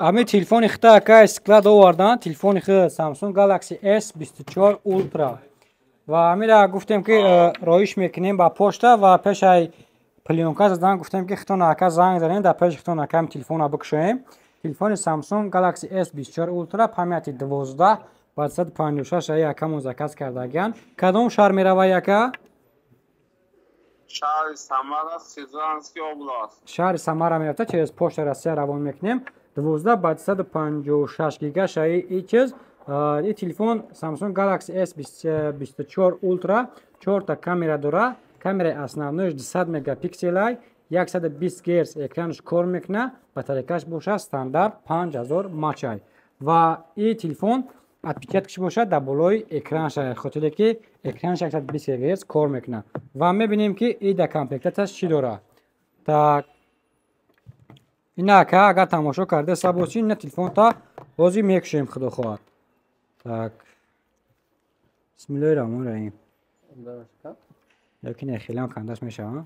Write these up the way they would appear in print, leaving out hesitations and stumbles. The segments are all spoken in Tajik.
Ами телефони хита ака склад овардан, телефони хи Samsung Galaxy S24 Ultra. Ва амира гуфтем ки роиш мекунем ба пошта ва пешай плёнка задан гуфтем ки хитон ака занг занем, дар пеши хитон ака телефона бикушоем. Телефони Samsung Galaxy S24 Ultra памяти 12 ба 256 ай акамон заказ кардагиян. Кадом шаҳр меравай ака? Шаҳри Самара, Сызранский область. Шаҳри Самара мерафта, через Почта Россия равон мекунем. 12 ба 256 гига шаи и чиз. И телефон Samsung Galaxy S24 Ultra 4 камера дора. Камераи основной 200 мегапикселай, 120 Гц экранаш кор мекуна, батарейкаш боша стандарт 5000 мАч. Ва и телефон отпечаткаш бошад дар болои экранаш, хотире ки экранаш 120 Гц кор мекунад. Ва мебинем ки и дар комплектаташ чӣ дора. Так, ина ака, агар тамошо карда бошӣ, ина телефонта ҳозир мекушем, худо хоҳад. Так, бисмиллоҳи раҳмони раҳим. Ёки не, хелеам кандаш мешава.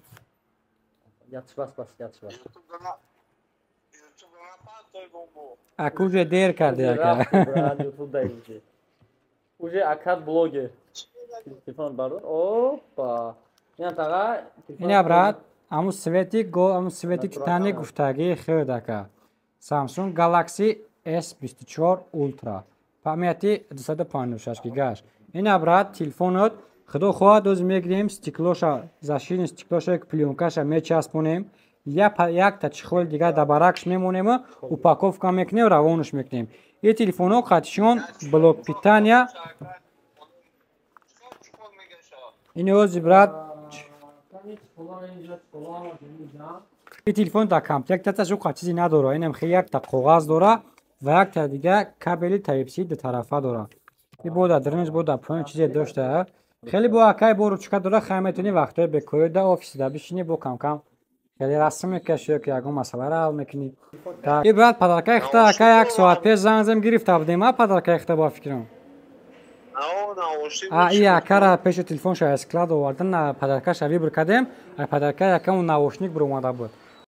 Ака уже дер карди ака. Уже акат блогер. Телефон барор. Опа. Ина тага. Ина брат, аму свети го, аму свети Титаник гуфтаги хед ака. Samsung Galaxy S24 Ultra. Памяти 256 гигаш. Ина брат, телефонот худо хоҳад оз мегирем стеклоша, защитный стеклоша, плёнкаша мечаспонем. Якта чехол дигар дар баракш мемонем, упаковка мекунем, равонаш мекунем. И телефонҳо қатишон блок питания. Ин ози брат, и телефон дар комплектаташ уқа чизе надора. Инам хе якта коғаз дора ва якта дига кабели Type-C дутарафа дора. И бо дар дарунаш бо дар поён чизе дошта. Хеле бо акай бо ручка дора, хай метавонӣ вақтҳои бекорӣ дар офисда бишинӣ, бо кам-кам хеле расм мекашӣ ё ки ягон масъаларо ҳал мекунӣ. И брат, подаркаи хита ака як соат пеш занг зам гирифта будем, а подаркаи хита бо фикрам. А и акара пеши телефонша аз склад овардан, подаркаша выбор кардем, а подаркаи акамон наушник биромада буд.